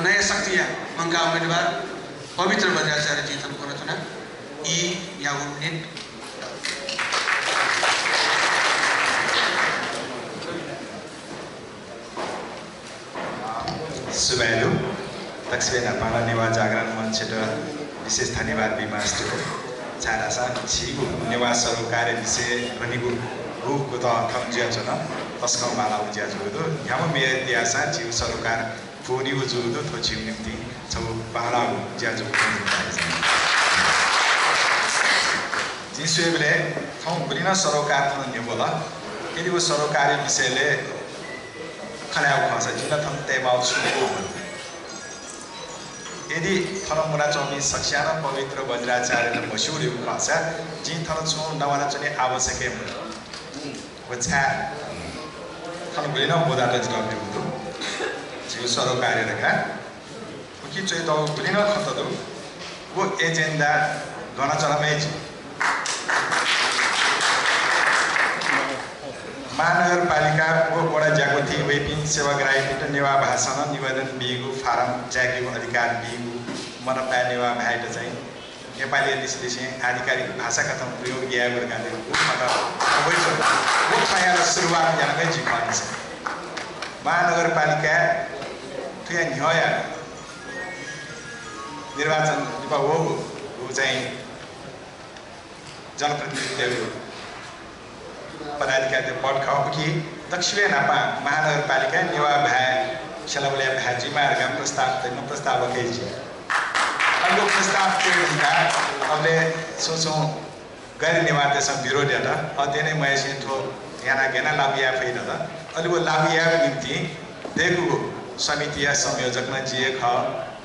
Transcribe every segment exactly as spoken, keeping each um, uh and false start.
नयाँ शक्तिया मंकाः उम्मेदवार पवित्र बज्राचार्यजी थन ब्वनाच्वना। ई यागु मिनेट। सुभाय् दु। दक्वसिबें न्हापां नेवाः जागरण मञ्चयात विशेष धन्यवाद बी मास्ति दु। छाय्धाःसा झीगु नेवाः सरोकारया विषयय् न्ह्यःने गुगु कुतः थन जुयाच्वन, तसकं बांलाःगु ज्या जूगु दु। न्ह्याम्ह मेयर तियाःसां झीगु सरोकार पूवनीगु जूगु दु, थ्व झीगु निंतिं छगू बांलाःगु ज्या जूगु खँ जिं धाये चाहे। जिं स्वयेबलय् थौं गुलि नं सरोकार थन न्ह्यब्वल। यदि व सरोकारया विषयलय् खँ ल्हायेगु खःसा जिं ला थन तयेमाःगु छुं मदु। यदि थन मुनाच्वंपिं सकसियां नं पवित्र बज्राचार्ययात म्हस्यू धइगु खःसा जिं थन छुं नवानाच्वने आवश्यक हे मदु। व छाय् थन गुलि नं बुँदा तयातःगु दु। झीगु सरोकारया धकाः उकी च्वयातःगु गुलि नं खँत दु। व एजेन्डा गन चलामय् जुइ। महानगरपालिका व वडा ज्याकुथिइ वइपिं सेवाग्राहीपिन्त नेवाः भाषां नं निवेदन बीगु, फारम जाय्केगु अधिकार बीगु, मनपाय् नेवाः भाय्‌त चाहिँ नेपालया लिसेंलिसें आधिकारिक भाषा कथं प्रयोग यायेगु धकाः धइगु खँ वइच्वन। व खँया ला सुरुवात यानागु हे जि खः नि। महानगरपालिकाय् थुया न्ह्यःया निर्वाचन लिपा वःगु, व चाहिँ जनप्रतिनिधित्वया पदाधिकारीया पद खः। उकी दक्वसिबें न्हापां महानगरपालिकाय् नेवाः भाय् खेलाबुलया भाय् जुइमाः धकाः प्रस्ताव तयाः प्रस्तावक हे जि। अले व प्रस्ताव तये धुंकाः अबलय् छुं छुं गैर नेवाःतय्‌सं विरोध यात। अध्ययन हे मयासें थ्व यानाः गय् यानाः लागू याये फइ धाल। अले व लागू यायेगु निंतिं दय्‌कूगु समितिया संयोजक नं जि हे खः।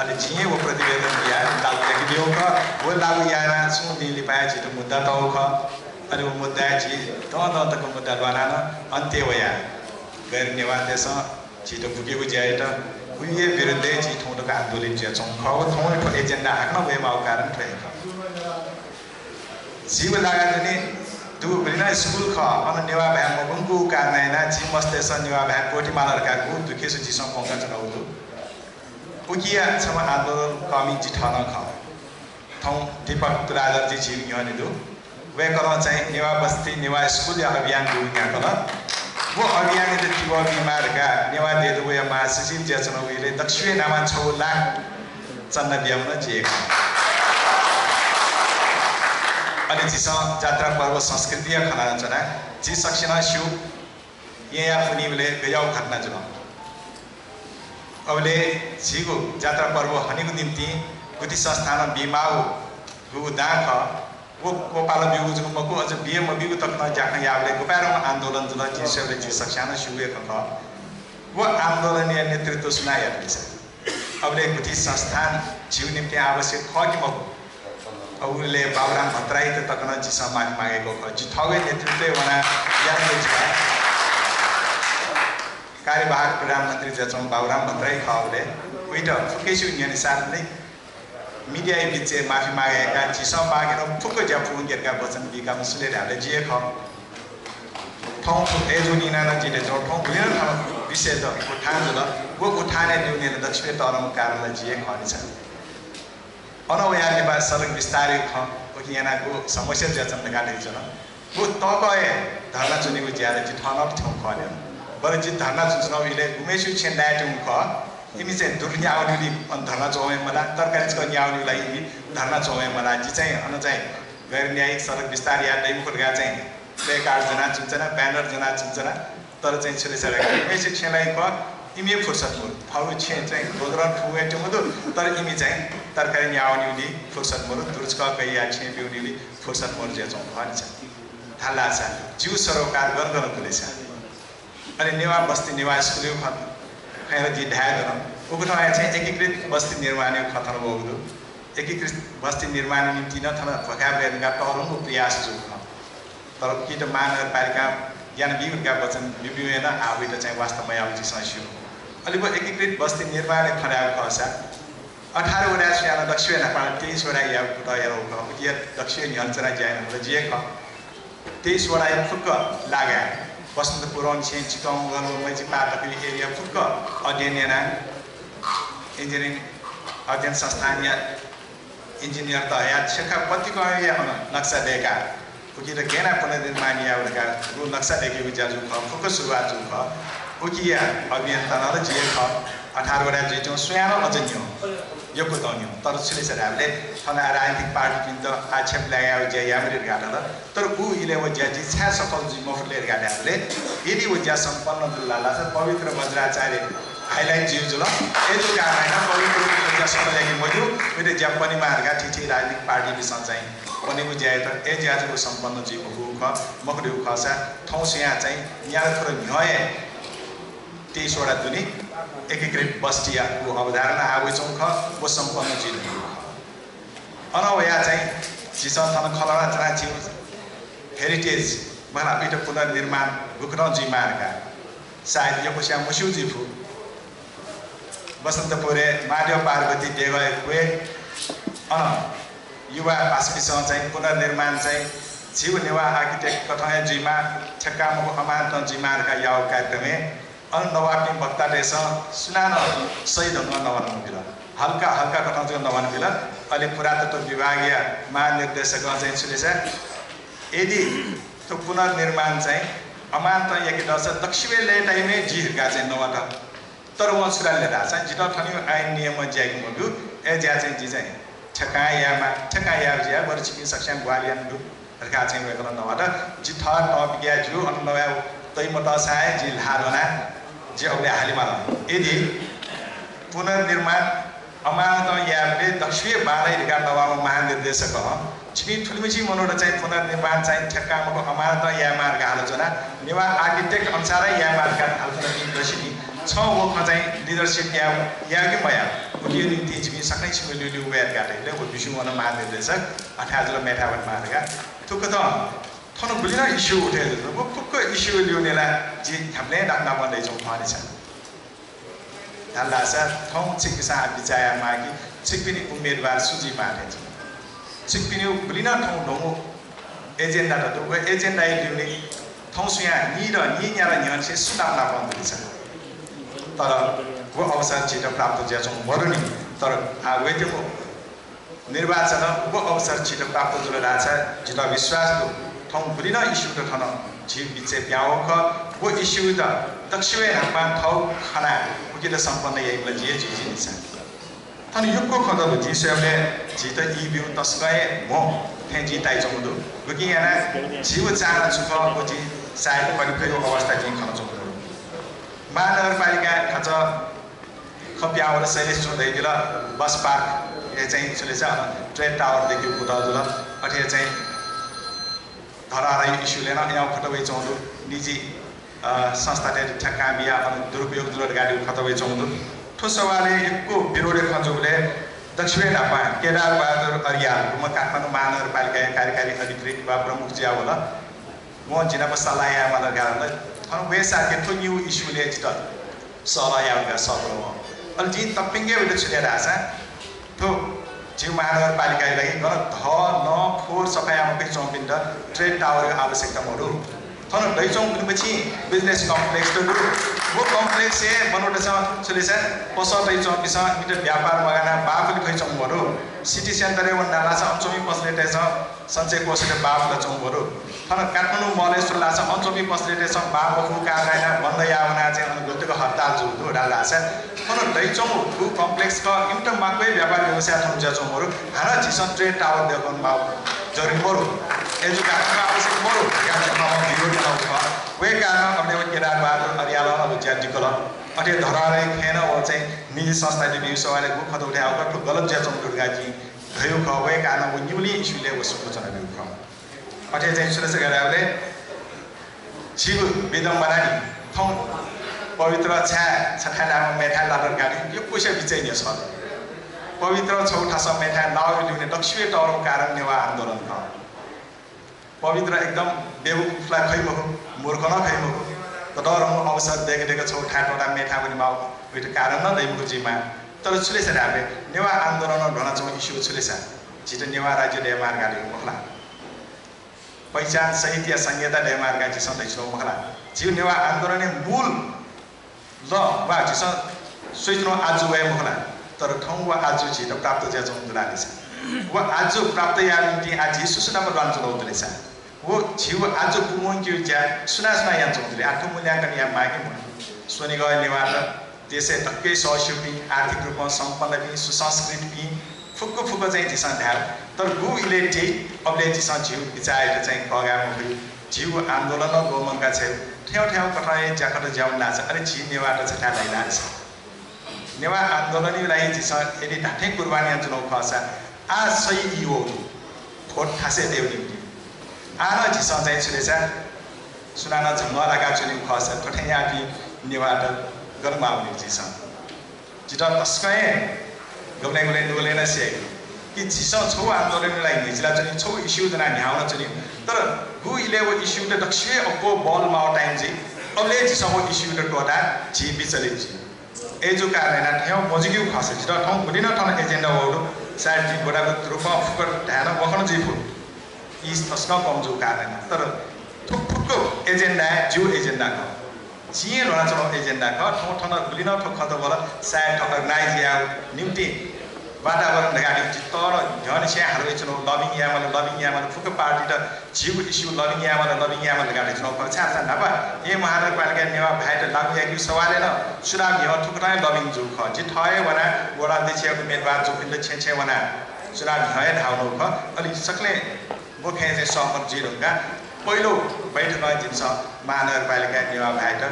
अले जिं हे व प्रतिवेदन बियाः लागू याकेबियागु खः। व लागू यानाः छुं दिं लिपा हे झीत मुद्दा तःगु खः। अले व मुद्दाय् झी दँ दँ तक मुद्दा ल्वानाः नं अन्त्यय् वयाः गैर नेवाःतय्‌सं झीत बुकेगु ज्या यात। उकिया विरुद्धय् झी थौं तक आन्दोलन जुयाच्वंगु खः। व थौं थ्व एजेन्डा हाकनं वयेमाःगु कारण थ्व हे खः। झीगु लागां दुने दुगु गुलि नं स्कुल खः, अन नेवाः भाय् मब्वंकूगु कारणं यानाः झी मस्तय्‌सं नेवाः भाय् त्वःतेमाल धकाः गुगु दुखेसु झीसं प्वंकाच्वनागु दु। उकिया छम्ह आन्दोलनकर्मी जि थः नं खः। थौं दीपक तुलाधरजी झीगु न्ह्यःने दु। वय्‌कलं चाहिँ नेवाः बस्ती, नेवाः स्कुलया अभियान दुगु न्ह्याकल। व अभियानयात तिबः बीमाः धकाः नेवाः देय् दुगुया महासचिव जुयाच्वनागु इलय् दक्वसिबें न्हापां छगू लाख चन्दा बियाम्ह नं जि हे खः। अले झीसं जात्रा पर्व संस्कृतिया खँ ल्हानाच्वना। झी सकसिनं स्यू, येँया पुन्हिबलय् गज्याःगु घटना जुल। अबलय् झीगु जात्रा पर्व हनेगु निंतिं गुथि संस्थानं बीमाःगु गुगु दां खः, व क्वपाल ब्यूगु जक मखु, अझ बिया मब्यूगु तक नं ज्याखँ याःबलय् गुपाय्‌धंगु आन्दोलन जुल, झी स्वयेबलय् झी सकसिनं स्यूगु हे खँ खः। व आन्दोलनया नेतृत्व सुनां यात मिसा? अबलय् गुथि संस्थान झीगु निंतिं आवश्यक खः कि मखु? अबलय् बाबुराम भट्टराईत तक नं झीसं माफी मागय्‌कू खः। जि थःगु हे नेतृत्वय् वनाः यानागु जिगु कार्यवाहक प्रधानमन्त्री जुयाच्वंम्ह बाबुराम भट्टराई खः। अबलय् वइत फुक्कसिगु न्ह्यःने सार्वजनिक मिडियाया बिचय् माफी मागय्‌काः झीसं बाःकेनं फुक्क ज्या पूवंके धकाः वचन बीकाम्ह सुले धाःबलय् जि हे खः। थौं थ्व अय्‌जूगुलिं नं जिं धयाच्वना, थौं गुलि नं थन विषयत उठान जुल। व उठानय् ल्यूनेत दक्वसिबें तःधंम्ह कारण ला जि हे खः नि छाय्। अन वयाः लिपा सडक विस्तारया खँ उकिं यानाः गु समस्या जुयाच्वन धकाः धयाच्वन। व तःकः हे धर्ना च्वनेगु ज्या ला जि थः नं थ्यंगु खः नि। बरु जि धर्ना च्वनाच्वनागु इलय् गुम्हस्यां छेँ लायेत्यंगु खः, इमि चाहिँ दुरु न्याः वनेगुलिं अन धर्ना च्वं हे मलाः, तरकारी छकः न्याः वनेगु लागि इमि धर्ना च्वं हे मलाः। जि चाहिँ अन चाहिँ गैर न्यायिक सडक विस्तार याये दइ मखु धकाः चाहिँ प्लेकार्ड ज्वनाः च्वनाच्वना, ब्यानर ज्वनाः च्वनाच्वना, तर चाहिँ छु ले सा धकाः गुम्हस्यां छेँ लाइ खः, इमि हे फुर्सद मदु। थःगु छेँ चाहिँ दोदरं थुं वयाच्वंगु दु, तर इमि चाहिँ तरकारी न्याः वनेगुलिं फुर्सद मदु, दुरु छकः कयाः छेँ ब्यूगुलिं फुर्सद मदु जुयाच्वंगु खः नि छाय्। धाल धाःसा जिगु सरोकार गन गन दु ले सा? अले नेवाः बस्ती नेवाः स्कुलया खँ, खँ ला जिं धाये धुन। उकथं हे चाहिँ एकीकृत बस्ती निर्माणया खँ थन वःगु दु। एकीकृत बस्ती निर्माणया निंतिं नं थन भ्वखाय् ब्वये धकाः तःधंगु प्रयास जूगु खः। तर उकित महानगरपालिकां यानाबीगु धकाः वचन ब्यूब्यूं हे नं आः वइत चाहिँ वास्ता मयाःगु झीसं स्यू। अले व एकीकृत बस्ती निर्माणया खँ धायेगु खःसा अठार वडाय् स्वयाः नं दक्वसिबय् न्हापां तेइस वडाय् यायेगु कुतः यानागु खः। उकिया दक्वसिबय् न्ह्यःने च्वनाः ज्या यानाम्ह ला जि हे खः। तेइस वडाया फुक्क लागाय् वसन्तपुरंनिसें चितवन व मैचिपाः तकया एरिया फुक्क अध्ययन यानाः इन्जिनियरिङ अध्ययन संस्थानया इन्जिनियर त हया छेँखा पतिकंया अन नक्सा दय्काः उकियात गय् यानाः पुनर्निर्माण यायेगु धकाः व नक्सा दय्केगु ज्या जूगु खः, फुक्क सुरुवात जूगु खः। उकिया अभियन्ता नं ला जि हे खः। अठार वडा जुइच्वं सुयां नं अझ न्ह्यः, यक्व तं न्ह्यः। तर छु ले धायेबलय् थन आः राजनीतिक पार्टीपिन्त आक्षेप लायेगु ज्या याये मते धकाः धाल। तर उ इलय् व ज्या जिं छाय् सफल जुइ मफुत ले धकाः धायेबलय् यदि व ज्या सम्पन्न जुल धाःसा पवित्र वज्राचार्य highlight जुइ जुल। अय्जूगु कारणं पवित्र वज्राचार्य सफल याके मज्यू, वयात ज्या पनेमाः धकाः थीथी राजनीतिक पार्टीपिन्सं चाहिँ पनेगु ज्या यात। अय् ज्या जक सम्पन्न जुइ मखु खः, मखु धइगु खःसा थौं सुयां चाहिँ न्यागू थ्व न्ह्यः हे तेइस वडा दुने एकीकृत बस्तीया व अवधारणा आः वइच्वंगु खः, व सम्पन्न जुइ धुंकूगु खः। अन वयाः चाहिँ झीसं थन खँ ल्हानाच्वना झीगु heritage, मतलब, उइत पुनर्निर्माण गुकथं जुइमाः धकाः सायद यक्वस्यां मस्यू जुइ फु। बसन्तपुरय् महादेव पार्वती देगःया क्वय्, अन युवा पासापिन्सं चाहिँ पुनर्निर्माण चाहिँ झीगु नेवाः architect कथं हे जुइमाः, ठ्याक्क मखु अमानतं जुइमाः धकाः याःगु कार्यक्रमय् अन नवाःपिं वक्तातय्सं सुनानं सही ढंगं नवाना मबिल। हल्का हल्का कथं जक नवाना बिल। अले पुरातत्व विभागया महानिर्देशकं चाहिँ छु ले धाःसा, यदि थ्व पुनर्निर्माण चाहिँ अमानतं याके दःसा दक्वसिबय् लय्ताइम्ह जुइ धकाः चाहिँ नवात। तर वं छु धाल ले धाःसा, जितः थनयागु आइन नियमं ज्या याके मब्यू, अय् ज्या चाहिँ जि चाहिँ ठ्याक्क यायेमाः, ठ्याक्क यायेगु ज्या बरु छिपिं सकस्यां ग्वाहालि यानाः दु धकाः चाहिँ वय्कलं नवात। जि थः तं पिकयाः ज्यू, अन नवाये तइ मतःसां हे जिं ल्हाः ल्ह्वनाः जि अबलय् हाले माल। यदि पुनर्निर्माण अमानतं यायेबलय् दक्वसिबय् बांलाइ धकाः नवाःम्ह महानिर्देशकं छिपिं थुलिमछि मनूत चाहिँ पुनर्निर्माण चाहिँ ठ्याक्क मखु अमानतं यायेमाः धकाः हालाच्वना, नेवाः architect अनुसार हे यायेमाः धकाः हालाच्वनापिं दसिनि। छं व खँ चाहिँ leadership याये, याये कि मयाये, उकिया निंतिं जिपिं सकलें छिमि ल्यूल्यू वये धकाः धाःबलय् व बिस्युं वन महानिर्देशक। अथे जुल, मेथाय् वनेमाः धकाः। थुकथं थन गुलि नं issue उठे जुल। व फुक्क issue ल्यूनेला जि न्ह्याबलें दाखुनापं दइच्वंगु खः नि छाय् धाल धाःसा थौं छिकपिन्सं बिचाः यायेमाः कि छिकपिनि उम्मेदवार सु जुइमाः थें जुल। छिकपिनि गुलि नं थौं ल्वःगु agenda त दु। व agenda-या ल्यूने थौं सुयां निदँ, निन्यादँ न्ह्यःनिसें सु दाखुनापं दु नि छाय्। तर व अवसर झीत प्राप्त जुयाच्वंगु मदुनि। तर आः वयेत्यंगु निर्वाचनं व अवसर झीत प्राप्त जुल धाःसा जितः विश्वास दु, थौं गुलि नं issue-त थन झी बिचय् पिहां वःगु खः। व issue-त दक्वसिबय् न्हापां थःगु खनाः उकित सम्पन्न याइबलय् जि हे जुइ जिं निसाः। थन यक्व खँ दु, जिं स्वयेबलय् झीत ई ब्यूगु तसकं हे म्हो थें जिं ताइच्वंगु दु। उकिं यानाः झीगु चाहना छु खः व जिं सायद कतिपयगु अवस्था जिं खनाच्वंगु दु। महानगरपालिकां खँच्वः खँ पिहां वल, शैलेशजुं धयादिल, bus park-य् चाहिँ छु ले धाःसा अन trade tower दय्केगु कुतः जुल। अथे हे चाहिँ धरोहरया issue-लय् नं अय् खँत वयाच्वंगु दु। निजी, अ, संस्थातय्त ठ्याक्कां बियाः अन दुरुपयोग जुल धकाः खँत वयाच्वंगु दु। थ्व सवालय् यक्व विरोधया खँ जूबलय् दक्वसिबय् न्हापां केदार बहादुर अर्याल, वम्ह काठमाडौं महानगरपालिकाया कार्यकारी अधिकृत वा प्रमुख जुयावल। वं जि नाप सल्लाह यायेमाल धकाः धाल। थन वयेसाथं थ्व निगू issue-लय् जितः सल्लाह यायेगु धकाः सःतल वं। अले जिं तप्यंक वयात छु धया धाःसा, थ्व झीगु महानगरपालिकाया लागि गन धः, नं, फोहोर सफा याये मफयाच्वंपिन्त trade tower-या आवश्यकता मदु। थन दइच्वंगु गुलिमछि business complex त दु। व complex-य् मनूतय्सं छु ले धाःसा पसः तयाच्वंपिन्सं इमित व्यापार मगानाः बाःपुले फयाच्वंगु मदु। City centre-य् वनाः धाःसा अन च्वंपिं पसलेतय्सं सञ्चय कोषय् बाः पुलाच्वंगु मदु। थन काठमाडौं mall-य् स्वल धाःसा अन च्वंपिं पसलेतय्सं बाः मखुगु कारणं यानाः बन्द याः वनाः चाहिँ अन गुलि तक हडताल जूगु दु धाल धाःसा थन दइच्वंगु थ्व complex खः, इमित माक्व हे व्यापार व्यवसाय थन जुयाच्वंगु मदु। हानं झीसं trade tower दय्कूगु माःगु जरुरी मदु। अय्जूगु कारणं आवश्यक मदु। यात थःम्हं विरोध यानागु खः। वय् कारणं अबलय् व केदार बहादुर अर्यालं व ज्या दिकल। अथे धरोहरया खँय् नं व चाहिँ निजी संस्थायात ब्यूगु सवालय् व खँत उठे याःगु खः, थ्व गलत जुयाच्वंगु दु धकाः जिं धयागु खः। वय् कारणं व निगुलिं issue-लय् व सुम्क च्वनादीगु खः। अथे चाहिँ छु ले धाःसा धायेबलय् झीगु विडम्बना नि, थौं पवित्र छाय् छथाय् लाःम्ह मेथाय् लात धकाः नि यक्वस्यां बिचय् न्ह्यसः। पवित्र छगू थासं मेथाय् लाःगु ल्यूने दक्वसिबय् तःधंगु कारण नेवाः आन्दोलन खः। पवित्र एकदम बेवकुफ ला खइ मखु, मूर्ख नं खइ मखु। ततःधंगु अवसर दय्क दय्क छगू थाय् त्वःताः मेथाय् वनेमाःगु, उइत कारण नं दइ मखु जुइमाः। तर छु ले धायेबलय् नेवाः आन्दोलनं ल्ह्वनाच्वंगु issue छु ले धाःसा झीत नेवाः राज्य दयेमाः धकाः धइगु मखु ला? पहिचान सहितया संघीयता दयेमाः धकाः झीसं धयाच्वनागु मखु ला? झीगु नेवाः आन्दोलनया मूल लँ वा झीसं स्वयाच्वनागु आजु वये मखु ला? तर थौं व आजु झीत प्राप्त जुयाच्वंगु दु ला ले सा? व आजु प्राप्त यायेगु निंतिं आः झी सुसु नाप ल्वानाच्वनागु दु ले सा? व झी व आजु पूवंकेगु ज्या सुनां सुनां यानाच्वंगु दु ले? आः थ्व मूल्यांकन याये माःगु मखु। स्वनिगः नेवाःत देशय् दक्वं सःस्यूपिं, आर्थिक रूपं सम्पन्नपिं, सुसंस्कृतपिं फुक्क फुक्क चाहिँ झीसं धाये। तर गु इलय् त्यै, अबलय् झीसं झीगु बिचाःयात चाहिँ कःघाये मफइ। झीगु आन्दोलनं ल्वःमंका छ्वये। थ्यंथ्यं कथं हे ज्याखँत ज्या वनाच्वन, अले झी नेवाःत छथाय् लाइ ला ले सा? नेवाः आन्दोलनया लागि झीसं यदि धात्थें कुर्बानी यानाच्वनागु खःसा, आः सही ई वःगु दु, भोट थासय् तयेगु निंतिं। आः नं झीसं चाहिँ छु ले सा, सुनानं झंगः लाकाच्वनीगु खःसा, थथे याःपिं नेवाःत गन म्वाःवनीगु झीसं। जितः तसकं हे गबलें गबलें नुगलय् नं स्याइ कि झीसं छगू आन्दोलनया लागि न्ह्यचिलाच्वनी, छगू issue ज्वनाः न्ह्यावनाच्वनी। तर गु इलय् व issue-त दक्वसिबय् अप्वः बल माःगु time जुइ, अबलय् झीसं व issue-त त्वःताः झी विचलित जुइ। अय्जूगु कारणं यानाः थ्यंगः मजुइगु खःसा, जितः थौं गुलि नं थन agenda वःगु दु, सायद जिं ब्वनागु रूपं फुक्क धाये नं मखन जुइफु। ई तसकं कम जूगु कारणं यानाः। तर थ्व फुक्क agenda जिगु agenda खः। जिं ल्हानाच्वनागु agenda खः। थौं थन गुलि नं थ्व खँत वल, सायद थ्व organize यायेगु निंतिं वातावरण धकाः जिं तःधंनिसें हालावयाच्वनागु, lobbying यायेमाल, lobbying यायेमाल, फुक्क पार्टीत झीगु issue lobbying यायेमाल, lobbying यायेमाल धकाः धयाच्वनागु खः। छाय्धाःसा न्हापा हे महानगरपालिकाय् नेवाः भाय्त लागू याइगु सवालय् नं चुनाव म्हिगः थुकथं हे lobbying जूगु खः। जि थः हे वनाः वडा अध्यक्षया उम्मेदवार जूपिन्त छेँय् छेँय् वनाः चुनाव म्हिगः हे धाःवनागु खः। अले सकलें व खँय् चाहिँ सहमत जुइ धुंकाः पहिलो बैठकं जिमिसं महानगरपालिकाय् नेवाः भाय्त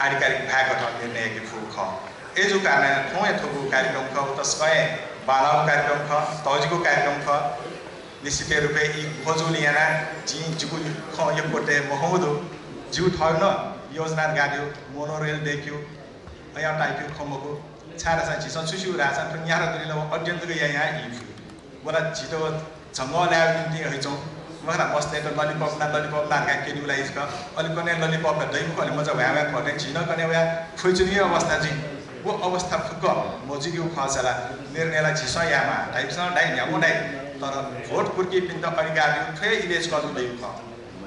आधिकारिक भाय् कथं निर्णय याके फुगु खः। अय्जूगु कारणं थौं हे थुगु कार्यक्रम खः, व तसकं हे बांलाःगु कार्यक्रम खः, तःजिगु कार्यक्रम खः। निश्चित रूपय् ई मजुलिं यानाः जिं जिगु खँ यक्व तये मखंगु दु। जिगु थःगु नं योजना धकाः धइगु monorail दय्केगु, अय् type-या खँ मखु। छाय्धाःसा झीसं छु स्यू धाःसा थ्व न्यादँ दुने ला व अध्ययन जक यायां ई फु। व ला झीत व झंगः लायेगु निंतिं हइच्वं। मखु ला, मस्तय्त lollipop ना, lollipop ना धकाः क्यनेगु ला इजिक। अले कन्हय् lollipop ला दइमखु, अले मचा ह्वाये ह्वाये खः थें झी नं कन्हय् वयाः ख्वयाच्वनीगु अवस्था जुइ। व अवस्था फुक्क मजुइगु खःसा ला निर्णय ला झीसं यायेमाः। धाइपिन्सं धाइ, न्ह्यागुं धाइ। तर भोट कुर्कीपिन्त अधिकार दु, थ्व हे इलय् छकः जक दइगु खः।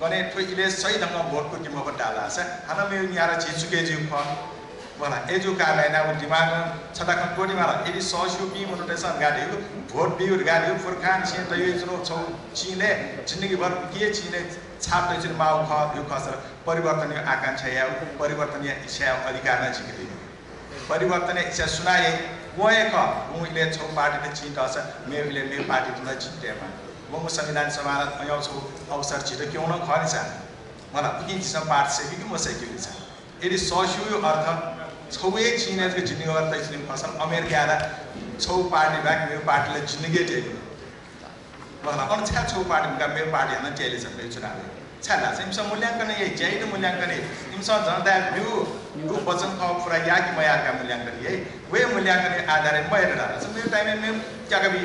कन्हय् थ्व इलय् सही ढंगं भोट कुर्की मफुत धाःसा हानं मेगु न्यादँ झी चुकय् जुइगु खः। मखु ला, अय्जूगु कारणं यानाः व दिमागं छता खँ त्वःतेमाल। यदि सःस्यूपिं मनूतय्सं धकाः धइगु, भोट बीगु धकाः धइगु, पुर्खांनिसें तयाच्वनागु छगू चिलय् जिन्दगीभर उकिया चिलय् छाप तयाच्वनेमाःगु खः धइगु खःसा ला परिवर्तनया आकांक्षा यायेगु, परिवर्तनया इच्छा यायेगु अधिकार नं झीके दु। परिवर्तनया इच्छा सुनां याइ, वं हे खः। वंगु इलय् छगू पार्टीत चिं तःसा मेगु इलय् मेगु पार्टीत नं चिं तयेमाः। वंगु संविधान समारोह अय् छगू अवसर झीत क्यं नं खः नि सा। मखु ला, उकिं झीसं पार्टी सय्केगु कि मसय्केगु नि सा। यदि सःस्यूगु अर्थ छगू हे चिलय् जक जिन्दगीभर तयाच्वनीगु खःसा ला अमेरिकाय् ला छगू पार्टी बाहेक मेगु पार्टी ला जिन्दगी हे तयेगु। मखु ला, अन छाय् छगू पार्टी धकाः मेगु पार्टी हानं त्याले सा मेगु चुनावय्? छाय्धाःसा इमिसं मूल्यांकन याइ, ज्यायात मूल्यांकन याइ। इमिसं जनताया ब्यूगु वचन खः पूरा याः कि मयाः धकाः मूल्यांकन याइ। व हे मूल्यांकनया आधारय् मयात धाःसा मेगु time-य् मेगु त्याका बी।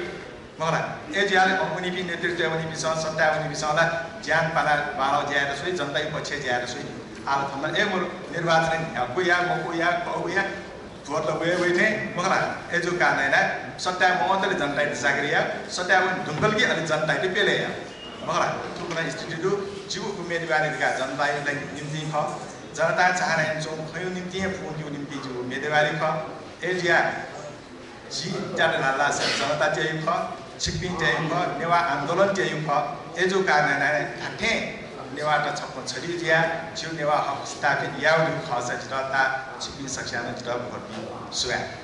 मखु ला, अय्जुयाः वनीपिं नेतृत्वय् वनीपिन्सं, सत्ताय् वनीपिन्सं ला ज्यान पाना बांलाःगु ज्या यात स्वइ, जनताया पक्षय् ज्या यात स्वइ नि। आः ला थन ला, ए, मरु, निर्वाचनय् न्ह्यागु या, मखु या, खःगु या, भोट ला वये वइ थें, मखु ला, अय्जूगु कारणं यानाः सत्ताय् मवंतले जनतायात जागिर या, सत्ताय् वने धुंकल कि अले जनतायात प्यलय् या। मखु ला, थुकथं स्थिति दु। जिगु उम्मेदवारी धकाः जनताया निंतिं खः। जनतां चाहना यानाच्वंगु खँया निंतिं हे पूवंकेगु निंतिं जिगु उम्मेदवारी खः। अय्जुयाः जि त्यात धाःसा जनता त्यायेगु खः, छिकपिं त्यायेगु खः, नेवाः आन्दोलन त्यायेगु खः। अय्जूगु कारणं यानाः धात्थें नेवाःत छप्पँ छधी जुयाः जिगु नेवाः हक स्थापित यायेगु खःसा जितः ताः, छिकपिं सकसिनं जितः भोट बी। सुभाय्।